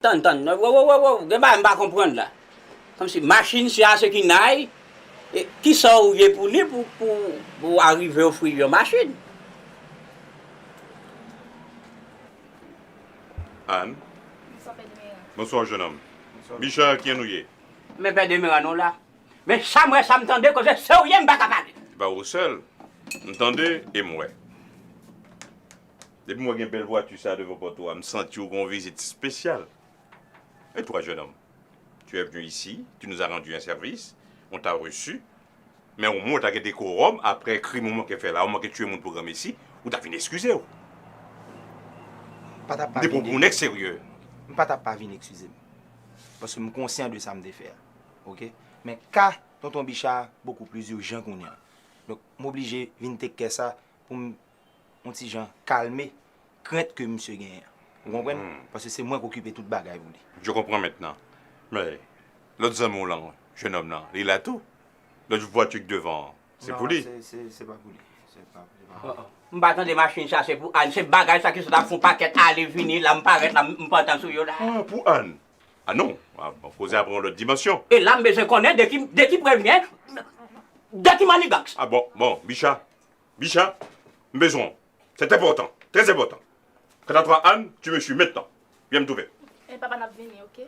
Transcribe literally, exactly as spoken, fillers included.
Tann, tann, wo, wo, wo, wo, gen bagay m pa konprann la. Kòmsi machin sa se ki nay, e kisa w ye pou li pou, pou, pou w arive ofri yon machin? Ann. Bonswa, pè Demeran. Bonswa, jennonm. Bonswa. Bicha, kijan nou ye? Men pè Demeran, nou la. Men sa m wè, sa m tande, koze serye, m pa ka pale. Se pa ou sèl. M tande e m wè. Depi m wè gen bèl vwati sa devan pòt ou a, m santi w gen yon vizit espesyal. Et toi, jeune homme, tu es venu ici, tu nous as rendu un service, on t'a reçu, men omwen w ta gen dekorom apre krim ou manke fè la, ou manke tiye moun pou granmesi, ou ta vin eskize w. M pa t ap pa vin. M te pran w pou yon nèg serye. M pa t ap pa vin eskize m. Paske m konsyan de sa m te fè a. Oke? Men ka tonton Bicha a bokou pli ijan kounye a. Donk, m oblije vin take care sa pou m yon ti jan kalme krent ke misye genyen an. Ou konprann? Paske se mwen k okipe tout bagay pou li. Je comprends maintenant. Men, lòt zanmi w lan, jennonm nan, li la tou? Lòt vwati k devan an, se pou li? Non, se, se, se pa pou li. Se pa, se pa pou li. M pa tande machin sa, se pou Ann. Se bagay sa ki sot ap fè yon pakèt ale vini la, m parèt la, m pantan sou yo la. Ah, pou Ann. Ah non, ah, bon, koze a pran yon lòt dimansyon. E la, m bezwen konnen de ki, de ki prevyen, de ki manigans. Ah bon, bon, Bicha, Bicha, m bezwen w. C'est important, très important. Quant à toi, Anne, tu me suis maintenant. Viens me trouver. E papa, n ap vini, oke?